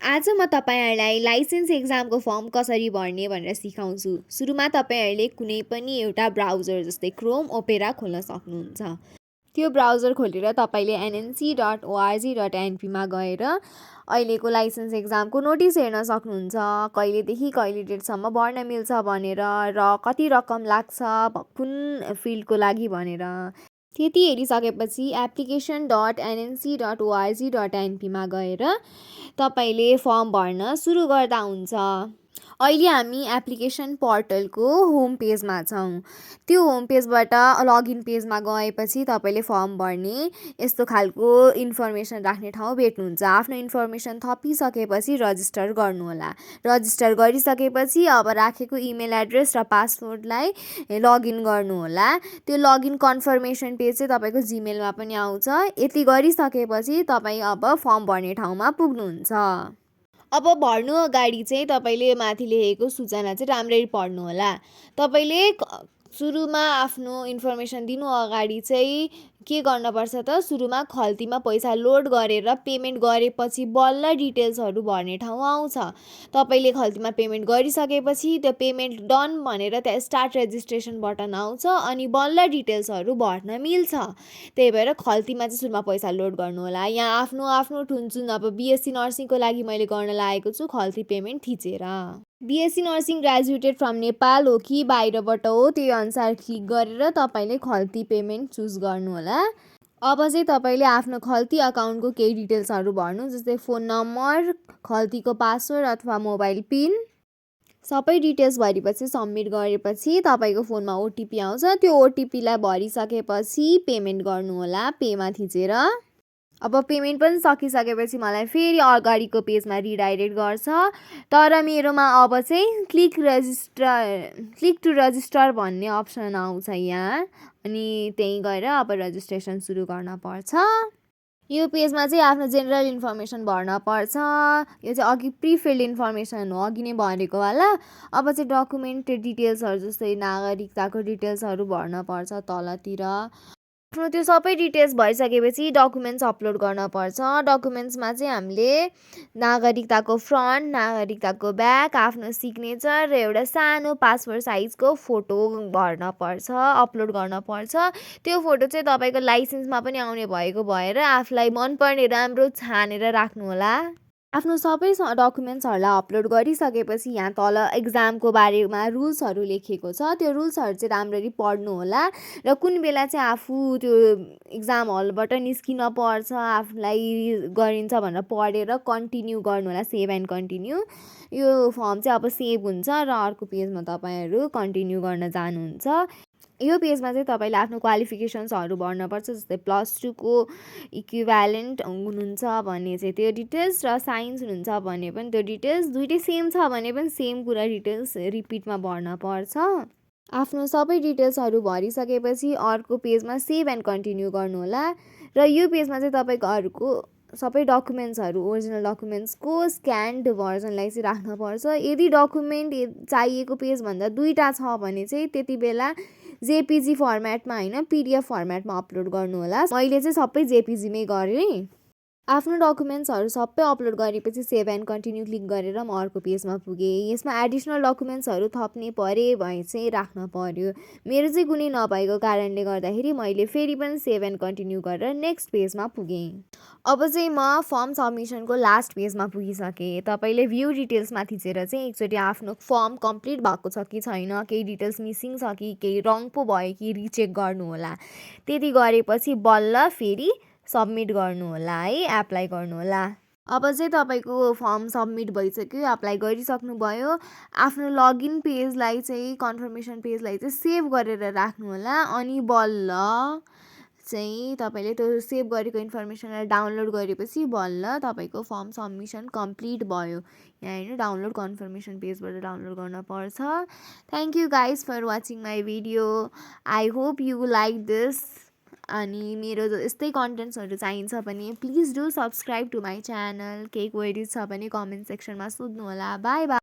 आज म तपाईँहरूलाई लाइसेन्स एक्जामको फर्म कसरी भर्ने भनेर सिकाउँछु। सुरुमा तपाईँहरूले कुनै पनि एउटा ब्राउजर जस्तै क्रोम, ओपेरा खोल्न सक्नुहुन्छ। त्यो ब्राउजर खोलेर तपाईँले nnc.org.np मा गएर अहिलेको लाइसेन्स एक्जामको नोटिस हेर्न सक्नुहुन्छ। कहिलेदेखि कहिले डेटसम्म भर्न मिल्छ भनेर र कति रकम लाग्छ कुन फिल्डको लागि भनेर। त्यति हेरिसकेपछि application.nnc.org.np मा गएर तपाईँले फर्म भर्न सुरु गर्दा हुन्छ। अहिले हामी एप्लिकेसन पोर्टलको होम पेजमा छौँ। त्यो होम पेजबाट लगइन पेजमा गएपछि तपाईँले फर्म भर्ने यस्तो खालको इन्फर्मेसन राख्ने ठाउँ भेट्नुहुन्छ। आफ्नो इन्फर्मेसन थपिसकेपछि रजिस्टर गर्नुहोला। रजिस्टर गरिसकेपछि अब राखेको इमेल एड्रेस र पासवर्डलाई लगइन गर्नुहोला। त्यो लगइन कन्फर्मेसन पेज चाहिँ तपाईँको जिमेलमा पनि आउँछ। यति गरिसकेपछि तपाईँ अब फर्म भर्ने ठाउँमा पुग्नुहुन्छ। अब भर्नु अगाडि चाहिँ तपाईँले माथि लेखेको सूचना चाहिँ राम्ररी पढ्नुहोला। तपाईँले सुरुमा आफ्नो इन्फर्मेसन दिनु अगाडि चाहिँ के गर्नुपर्छ त, सुरुमा खल्तीमा पैसा लोड गरेर पेमेन्ट गरेपछि बल्ल डिटेल्सहरू भर्ने ठाउँ आउँछ। तपाईँले खल्तीमा पेमेन्ट गरिसकेपछि त्यो पेमेन्ट डन भनेर त्यहाँ स्टार्ट रेजिस्ट्रेसन बटन आउँछ अनि बल्ल डिटेल्सहरू भर्न मिल्छ। त्यही भएर खल्तीमा चाहिँ सुरुमा पैसा लोड गर्नुहोला। यहाँ आफ्नो आफ्नो ठुन्चुन अब बिएससी नर्सिङको लागि मैले गर्न लागेको छु खल्ती पेमेन्ट थिचेर। BSc nursing graduated from Nepal हो कि बाहिरबाट हो त्यही अनुसार क्लिक गरेर तपाईँले खल्ती पेमेन्ट चुज गर्नुहोला। अब चाहिँ तपाईँले आफ्नो खल्ती अकाउन्टको केही डिटेल्सहरू भर्नु, जस्तै फोन नम्बर, खल्तीको पासवर्ड अथवा मोबाइल पिन। सबै डिटेल्स भरेपछि सबमिट गरेपछि तपाईँको फोनमा ओटिपी आउँछ। त्यो ओटिपीलाई भरिसकेपछि पेमेन्ट गर्नुहोला पेमा थिचेर। अब पेमेन्ट पनि सकिसकेपछि मलाई फेरि अगाडिको पेजमा रिडाइरेक्ट गर्छ। तर मेरोमा अब चाहिँ क्लिक टु रजिस्टर भन्ने अप्सन आउँछ यहाँ, अनि त्यहीँ गएर अब रजिस्ट्रेसन सुरु गर्न पर्छ। यो पेजमा चाहिँ आफ्नो जेनरल इन्फर्मेसन भर्न पर्छ। यो चाहिँ अघि प्रिफिल्ड इन्फर्मेसन हो, अघि नै भरेको वाला। अब चाहिँ डकुमेन्ट डिटेल्सहरू जस्तै नागरिकताको डिटेल्सहरू भर्न पर्छ तलतिर। आफ्नो त्यो सबै डिटेल्स भइसकेपछि डकुमेन्ट्स अपलोड गर्न पर्छ। डकुमेन्ट्समा चाहिँ हामीले नागरिकताको फ्रन्ट, नागरिकताको ब्याक, आफ्नो सिग्नेचर र एउटा सानो पासपोर्ट साइजको फोटो भर्न पर्छ, अपलोड गर्न पर्छ। त्यो फोटो चाहिँ तपाईँको लाइसेन्समा पनि आउने भएको भएर आफूलाई मनपर्ने राम्रो छानेर राख्नुहोला। आफ्नो सबै डकुमेन्ट्सहरूलाई अपलोड गरिसकेपछि यहाँ तल एक्जामको बारेमा रुल्सहरू लेखेको छ। त्यो रुल्सहरू चाहिँ राम्ररी पढ्नुहोला र कुन बेला चाहिँ आफू त्यो एक्जाम हलबाट निस्किन पर्छ आफूलाई गरिन्छ भनेर पढेर कन्टिन्यू गर्नुहोला, सेभ एन्ड कन्टिन्यू। यो फर्म चाहिँ अब सेभ हुन्छ र अर्को पेजमा तपाईँहरू कन्टिन्यू गर्न जानुहुन्छ। यो पेजमा चाहिँ तपाईँले आफ्नो क्वालिफिकेसन्सहरू भर्नुपर्छ, जस्तै +2 को इक्विभ्यालेन्ट हुनुहुन्छ भने चाहिँ त्यो डिटेल्स र साइन्स हुनुहुन्छ भने पनि त्यो डिटेल्स, दुइटै सेम छ भने पनि सेम कुरा डिटेल्स रिपिटमा भर्न पर्छ। आफ्नो सबै डिटेल्सहरू भरिसकेपछि अर्को पेजमा सेभ एन्ड कन्टिन्यू गर्नुहोला र यो पेजमा चाहिँ तपाईँहरूको सबै डकुमेन्ट्सहरू ओरिजिनल डकुमेन्ट्सको स्क्यान्ड भर्जनलाई चाहिँ राख्नुपर्छ। यदि डकुमेन्ट चाहिएको पेजभन्दा दुईवटा छ भने चाहिँ त्यति बेला जेपिजी फर्मेटमा होइन पिडिएफ फर्मेटमा अपलोड गर्नुहोला। मैले चाहिँ सबै जेपिजीमै गरेँ। आफ्नो डकुमेन्ट्सहरू सबै अपलोड गरेपछि सेभ एन्ड कन्टिन्यू क्लिक गरेर म अर्को पेजमा पुगेँ। यसमा एडिसनल डकुमेन्ट्सहरू थप्ने परे भए चाहिँ राख्न पर्यो। मेरो चाहिँ कुनै नभएको कारणले गर्दाखेरि मैले फेरि पनि सेभ एन्ड कन्टिन्यू गरेर नेक्स्ट पेजमा पुगेँ। अब चाहिँ म फर्म सबमिसनको लास्ट पेजमा पुगिसकेँ। तपाईँले भ्यू डिटेल्समा थिचेर चाहिँ एकचोटि आफ्नो फर्म कम्प्लिट भएको छ कि छैन, केही डिटेल्स मिसिङ छ कि, केही रङ पो भयो कि रिचेक गर्नुहोला। त्यति गरेपछि बल्ल फेरि सबमिट गर्नुहोला है, एप्लाई गर्नुहोला। अब चाहिँ तपाईँको फर्म सबमिट भइसक्यो, एप्लाई गरिसक्नुभयो। आफ्नो लगइन पेजलाई चाहिँ कन्फर्मेसन पेजलाई चाहिँ सेभ गरेर राख्नुहोला अनि बल्ल चाहिँ तपाईँले त्यो सेभ गरेको इन्फर्मेसनलाई डाउनलोड गरेपछि बल्ल तपाईँको फर्म सबमिसन कम्प्लिट भयो। यहाँ हेर्नु डाउनलोड कन्फर्मेसन पेजबाट डाउनलोड गर्न पर्छ। Thank you guys for watching my video. I hope you like this. अनि मेरो यस्तै कन्टेन्ट्सहरू चाहिन्छ भने please do subscribe to my channel. केही क्वेरिज छ भने कमेन्ट सेक्सनमा सोध्नुहोला। Bye by.